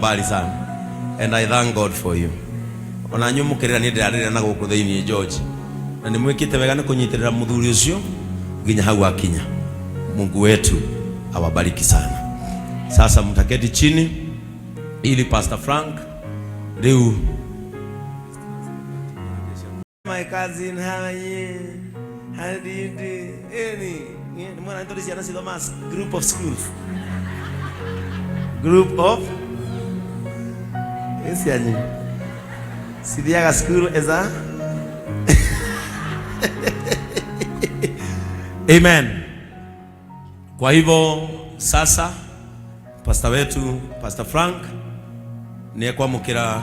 Mbali sana. And I thank God for you. Ona inyuĩ mũkĩrĩra niĩ ndĩrarĩrĩra na gũkũ thĩinĩ George. Na nĩ mwĩkĩte wega nĩ kũnyitĩrĩra mũthuri ũcio nginya hau akinya. Mungu wetu awabariki sana. Sasa mtaketi chini ili Pastor Frank rĩu. My cousin, how are you? How do you do? Eni, nĩ mwana tũrĩ ciana cithomaga group of schools. Group of cianyu cithiaga school as a. Amen. Kwa hivyo sasa pastor wetu Pastor Frank nĩ ekwamũkĩra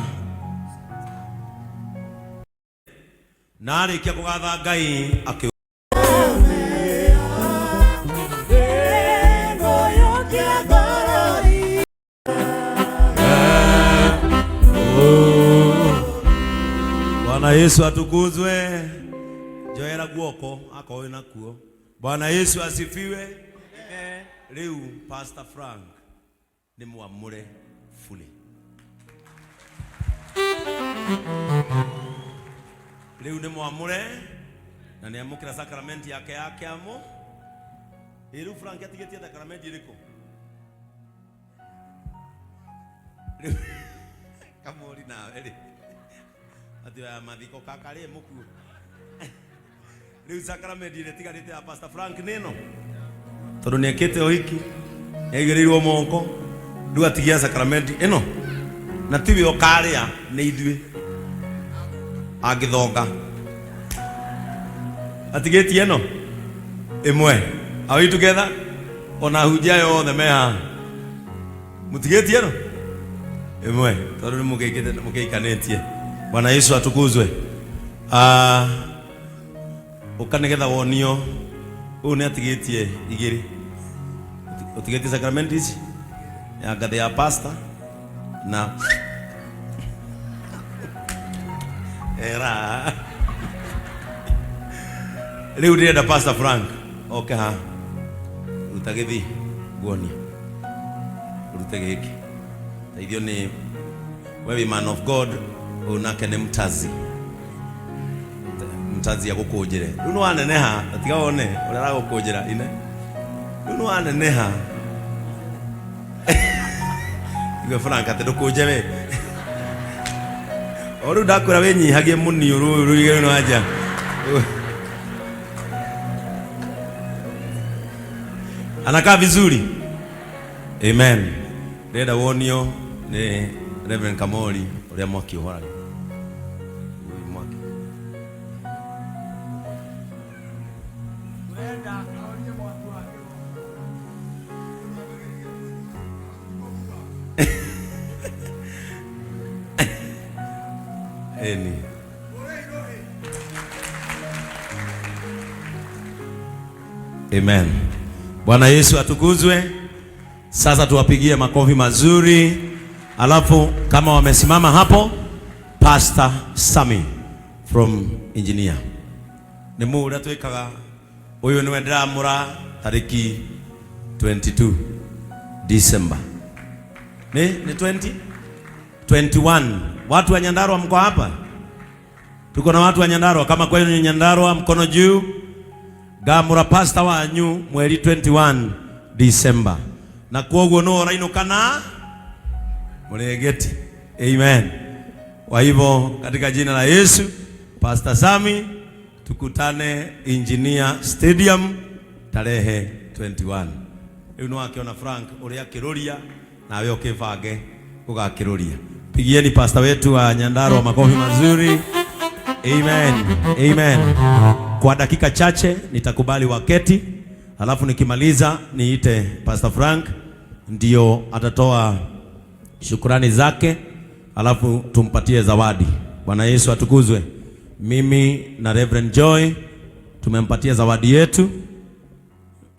na arĩkia kũgatha Ngai akĩ. Bwana Yesu atukuzwe. Njoera guoko akorwo wĩ nakuo. Bwana Yesu asifiwe. Rĩu Pastor Frank nĩ mwamũre fully. Rĩu nĩ mwamũre na nĩ amũkĩra sakramenti yake ya kĩamo. Ĩ rĩu Frank atigĩtie sakramenti ĩrĩkũ? Rĩu kamũri nawe rĩ atĩ ya mathiko kakarĩ mũkuo. Rĩu sakramenti ĩrĩa ĩtigarĩte ya Pastor Frank nĩ ĩno, tondũ nĩ ekĩte ũhiki, nĩ aigĩrĩirwo moko, rĩu atigia sakramenti ĩno, na tiwe ũkarĩa, nĩ ithuĩ angĩthonga. Atigĩtie ĩno ĩmwe. Are we together? Ona ahunjia aya othe me haha mũtigĩtie ĩno ĩmwe tondũ nĩ mũkĩikanĩtie. Bwana Yesu atukuzwe. Ah, ũka nĩgetha wonio ũyũ nĩ atigĩtie igĩrĩ, ũtigĩtie sacrament ici ya ngathĩ ya pastor na era. Rĩu ndĩrenda Pastor Frank oke haha. Ruta gĩthi nguonie, ũrute gĩkĩ teithio nĩ we wĩ man of God. Ũyũ nake nĩ mtazi mtazi agũkũnjĩre. Rĩu nĩ waneneha, na tiga wone ũrĩa aragũkũnjĩra ine. Rĩu nĩ waneneha. Igwe Frank atĩ ndũkũnje we. O rĩu ndakwĩra wĩnyihagie mũniũrũ ũyũ rũige rĩu nĩ wanja. Anakaa vizuri. Amen. Ndĩrenda wonio nĩ Reverend Kamori ũrĩa mwaki ũhoraga. Ũyũ mwaki. Eni. Amen. Bwana Yesu atukuzwe. Sasa tuwapigie makofi mazuri, alafu kama wamesimama hapo, Pastor Sami from Engineer nĩ mũ ũrĩa twĩkaga ũyũ nĩwe ndĩramũra tarĩki 22 December nĩ 20 21. Watu wa Nyandarua mko hapa? Tuko na watu wa Nyandarua. Kama kwenu ni Nyandarua, mkono juu. Ngamũra pastor wanyu mweri 21 December, na kwoguo nũ ũrainũka na mũrĩngĩti. Amen. Kwa hivyo katika jina la Yesu, Pastor Sami, tukutane Engineer Stadium tarehe 21. Rĩu nĩ wakĩona Frank ũrĩa akĩrũria, nawe ũkĩbange ũgakĩrũria. Pigieni pastor wetu wa Nyandarua makofi mazuri. Amen. Amen. Kwa dakika chache nitakubali waketi, alafu nikimaliza niite Pastor Frank ndio atatoa shukrani zake, alafu tumpatie zawadi. Bwana Yesu atukuzwe. Mimi na Reverend Joy tumempatia zawadi yetu.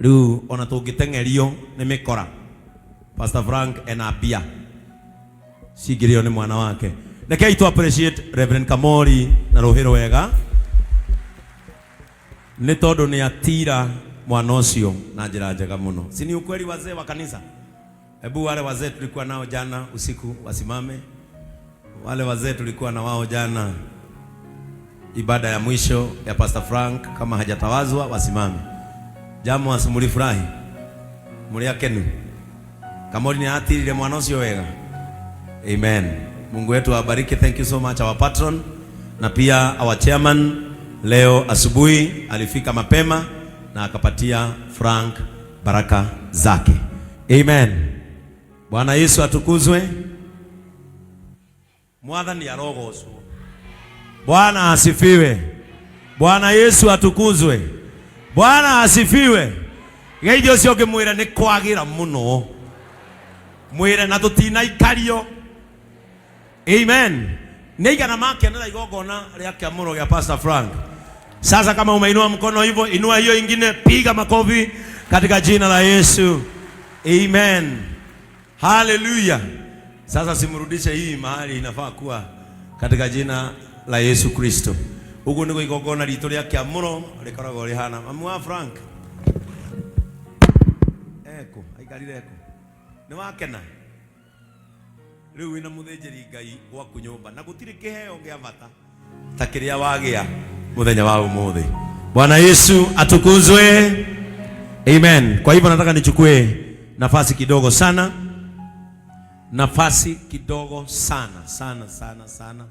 Rĩu ona tũngĩteng'erio nĩ mĩkora, Pastor Frank ena mbia cingĩrĩo nĩ mwana wake. Rekei tu appreciate Reverend Kamori na rũhĩ rwega nĩ tondũ nĩ atira mwana ũcio na njĩra njega mũno. Si ni ukweli, wazee wa kanisa? Hebu wale wazee tulikuwa nao jana usiku wasimame. Wale wazee tulikuwa na wao jana ibada ya mwisho ya Pastor Frank, kama hajatawazwa wasimame. Jamu asimulifurahi muri akenu kamori ni atirire mwana ucio wega. Amen. Mungu wetu awabariki. Thank you so much our patron na pia our chairman. Leo asubuhi alifika mapema na akapatia Frank baraka zake. Amen. Bwana Yesu atukuzwe. Mwathani arogocwo. Bwana asifiwe. Bwana Yesu atukuzwe. Bwana asifiwe. Geithio ũcio ũngĩmwĩra nĩ kwagĩra mũno, mwĩre na tũtinaikario. Amen. Nĩ igana makenera igongona rĩa kĩamũro gĩa Pastor Frank. Sasa kama umeinua mkono hivyo, inua hiyo ingine, piga makofi katika jina la Yesu. Amen. Haleluya. Sasa simrudishe hii mahali inafaa kuwa katika jina la Yesu Kristo. Uguo niguo igongona ritũ rĩa kĩamũro rĩkoragwo rĩhana. Mamu wa Frank eko aikarire eko nĩ wakena rĩu wĩna mũthĩnjĩri Ngai gwaku nyũmba na gũtirĩ kĩheo gĩa bata ta kĩrĩa wagĩa mũthenya wa ũmũthĩ. Bwana Yesu atukuzwe. Amen. Kwa hivyo nataka nichukue nafasi kidogo sana, nafasi kidogo sana sana sana sana,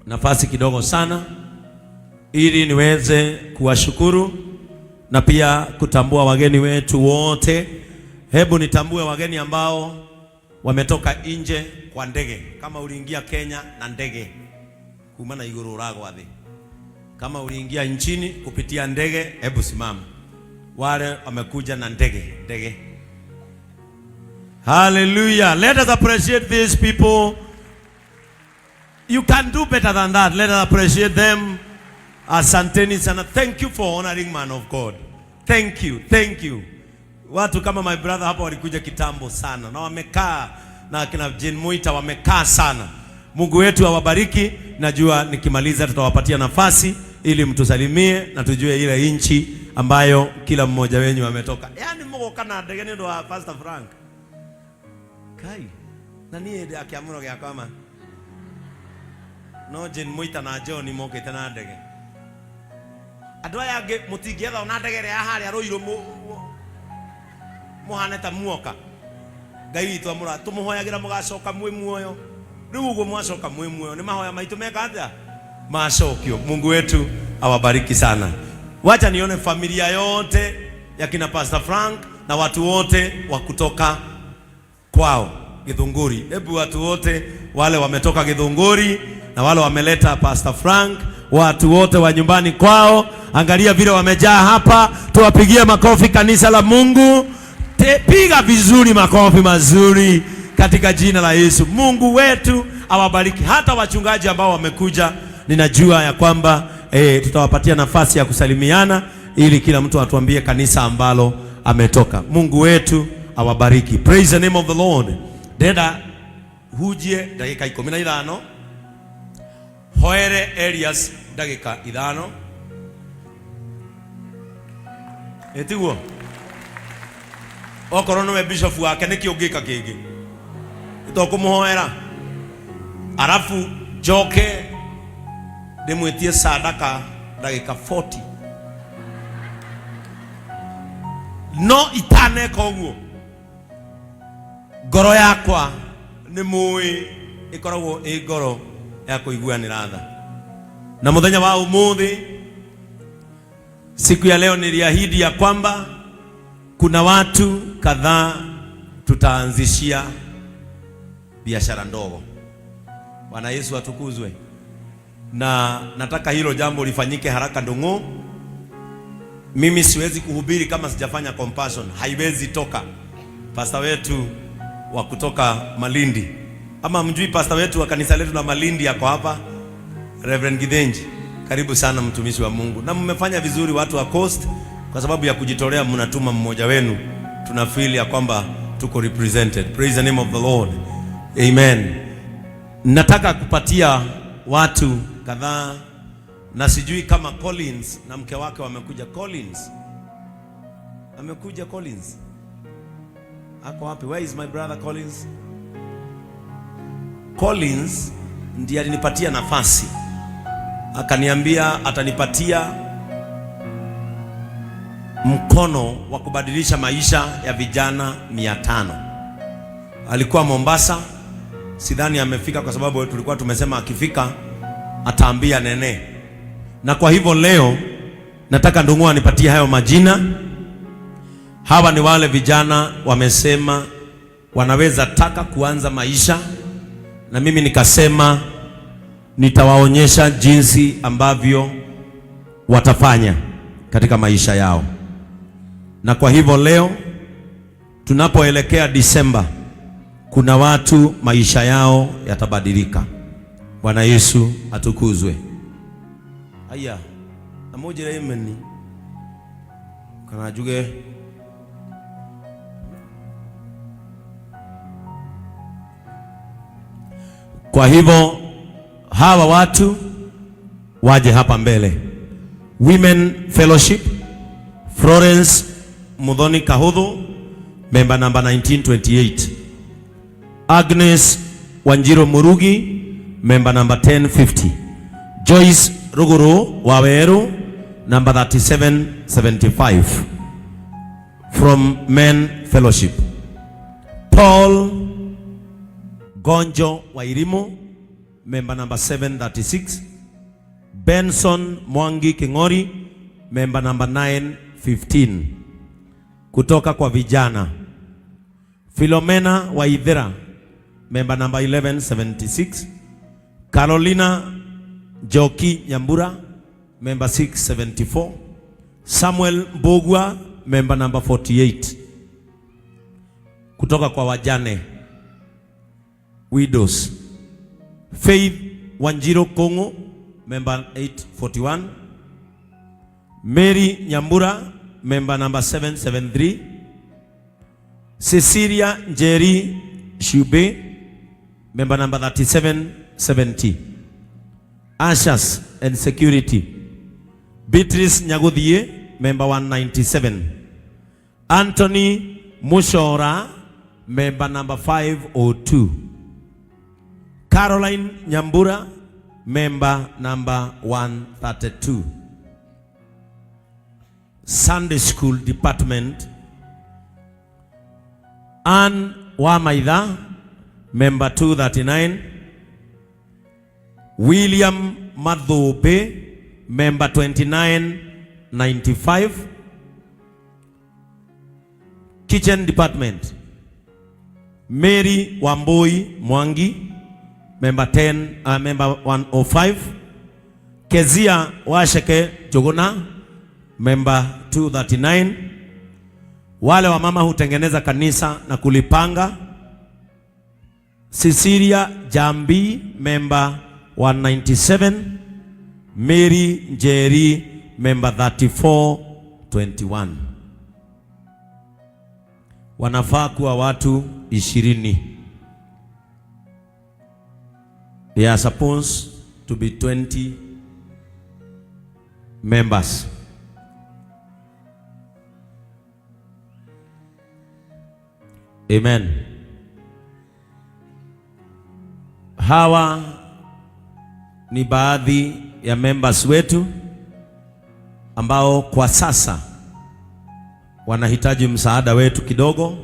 nafasi kidogo sana ili niweze kuwashukuru na pia kutambua wageni wetu wote. Hebu nitambue wageni ambao wametoka nje kwa ndege. Kama uliingia Kenya na ndege kuma na iguru uragwa thi, kama uliingia nchini kupitia ndege, hebu simama. Wale wamekuja na ndege ndege. Hallelujah. Let us appreciate these people. You can do better than that. Let us appreciate them. Asanteni sana. Thank you for honoring man of God. Thank you. Thank you. Watu kama my brother hapa walikuja kitambo sana na wamekaa na akina Jane Muita wamekaa sana. Mungu wetu awabariki. Najua nikimaliza tutawapatia nafasi ili mtusalimie na tujue ile nchi ambayo kila mmoja wenyu ametoka. Yaani mugoka na ndege nĩ ũndũ wa Pastor Frank. Kai. Na niĩ ndĩ akĩamũro gĩakwa ma. No Jane Muita na John mokĩte na ndege. Andũ aya angĩ mũtingĩetha ona ndege ĩrĩa ya harĩa Rũirũ mũhane ta muoka. Ngai witũ amũra tũmũhoyagĩra mũgacoka mwĩ muoyo. Rĩu ũguo mwacoka mwĩ muoyo nĩ mahoya maitũ meka atĩa? Macokio. Mungu wetu awabariki sana. Wacha nione familia yote ya kina Pastor Frank na watu wote wa kutoka kwao Githunguri. Hebu watu wote wale wametoka Githunguri na wale wameleta Pastor Frank, watu wote wa nyumbani kwao, angalia vile wamejaa hapa, tuwapigie makofi kanisa la Mungu. Piga vizuri makofi mazuri katika jina la Yesu. Mungu wetu awabariki. Hata wachungaji ambao wamekuja, ninajua ya kwamba tutawapatia nafasi ya kusalimiana ili kila mtu atuambie kanisa ambalo ametoka. Mungu wetu awabariki. Praise the name of the Lord. Ndĩrenda hunjie ndagĩka 15, hoere Elias ndagĩka 5, ĩtiguo okorwo nĩwe bishop wake nĩkĩ ũngĩka kĩngĩ tokũmũhoera, arabu njoke ndĩmwĩtie sadaka ndagĩka 40. No itaneka ũguo, ngoro yakwa nĩ mũĩ ĩkoragwo ĩ ngoro ya kũiguanĩra tha. Na mũthenya wa ũmũthĩ, siku ya leo, niliahidi ya kwamba kuna watu kadhaa tutaanzishia biashara ndogo. Bwana Yesu atukuzwe. Na nataka hilo jambo lifanyike haraka ndung'u. Mimi siwezi kuhubiri kama sijafanya compassion, haiwezi toka. Pastor wetu wa kutoka Malindi, ama mjui pastor wetu wa kanisa letu la Malindi yako hapa, Reverend Githenji. Karibu sana mtumishi wa Mungu, na mmefanya vizuri watu wa Coast, kwa sababu ya kujitolea, mnatuma mmoja wenu, tuna feel ya kwamba tuko represented. Praise the name of the Lord. Amen. Nataka kupatia watu kadhaa, na sijui kama Collins na mke wake wamekuja. Collins, Amekuja Collins. Ako wapi? Where is my brother Collins? Collins ndiye alinipatia nafasi, akaniambia atanipatia mkono wa kubadilisha maisha ya vijana 500. Alikuwa Mombasa, sidhani amefika kwa sababu tulikuwa tumesema akifika ataambia nene. Na kwa hivyo leo nataka Ndung'u anipatie hayo majina. Hawa ni wale vijana wamesema wanaweza taka kuanza maisha, na mimi nikasema nitawaonyesha jinsi ambavyo watafanya katika maisha yao. Na kwa hivyo leo tunapoelekea Disemba, kuna watu maisha yao yatabadilika. Bwana Yesu atukuzwe. Aya, amujire imeni kana njuge. Kwa hivyo hawa watu waje hapa mbele. Women Fellowship, Florence Muthoni Kahuthu, member number 1928. Agnes Wanjiro Murugi, member number 1050. Joyce Ruguru Waweru, number 3775 from Men Fellowship. Paul Gonjo Wairimu, member number 736. Benson Mwangi Kingori, member number 915. Kutoka kwa vijana, Philomena Waithera, member number 1176. Carolina Joki Nyambura, member 674. Samuel Mbugua, member number 48. Kutoka kwa wajane, widows, Faith Wanjiro Kongo, member 841. Mary Nyambura, member number 773. Cecilia Njeri Shube, member number 3770. Ushers and Security, Beatrice Nyaguthie, member 197. Anthony Mushora, member number 502. Caroline Nyambura, member number 132. Sunday School Department, Ann Wamaitha, member 239. William Madhobe, member 2995. Kitchen Department, Mary Wambui Mwangi, member 10, member 105. Kezia Washeke Jogona, member 239. Wale wa mama hutengeneza kanisa na kulipanga, Cecilia Jambi, member 197. Mary Njeri, member 3421. Wanafaa kuwa watu 20. They are supposed to be 20 members. Amen. Hawa ni baadhi ya members wetu ambao kwa sasa wanahitaji msaada wetu kidogo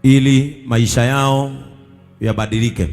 ili maisha yao yabadilike.